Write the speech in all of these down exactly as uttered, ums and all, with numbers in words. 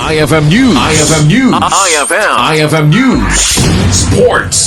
I F M News. I F M News. I F M. I F M News. Sports.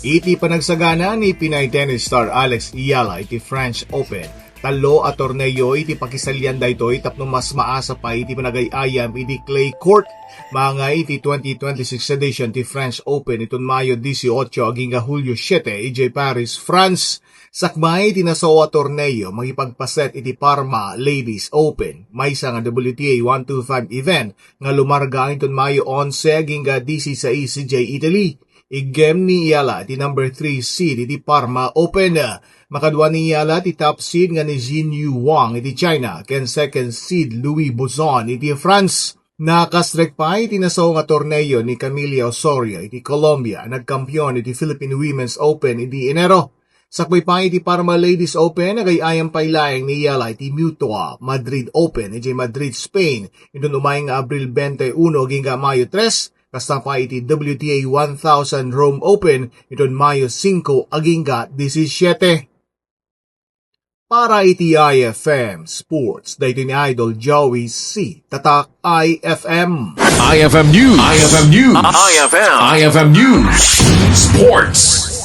Iti panagsagana ni Pinay tennis star Alex Eala iti French Open, tallo a torneo iti pakisalian daytoy tapno mas maasa pay iti panagay-ayam iti clay court. Mangay iti twenty twenty-six edition ti French Open iton Mayo dieciocho agingga Hulio siete idiay Paris, France. Sakbay iti nasao a torneo, makipagpaset iti Parma Ladies Open, maysa nga W T A one two five event nga lumarga iton Mayo onse agingga disisais idiay Italy. Iggem ni Eala ti number three seed iti Parma Open. Makadua ni Eala ti top seed nga ni Jin Yu Wang iti China ken second seed Louis Buzon iti France. Nakasrek pay iti nasao nga torneo ni Camila Osorio iti Colombia, nagkampiyon iti Philippine Women's Open iti Enero. Sakbay pay iti Parma Ladies Open, agay-ayam pay laeng ni Eala iti Mutua Madrid Open idiay Madrid, Spain, inton umay nga Abril twenty-one agingga Mayo tres, kasta pay iti W T A one thousand Rome Open iton Mayo singko agingga disisiete. Para iti I F M Sports, daytoy ni Idol Joey C. Tatak I F M. I F M News. I F M News. I F M. I F M News. Sports.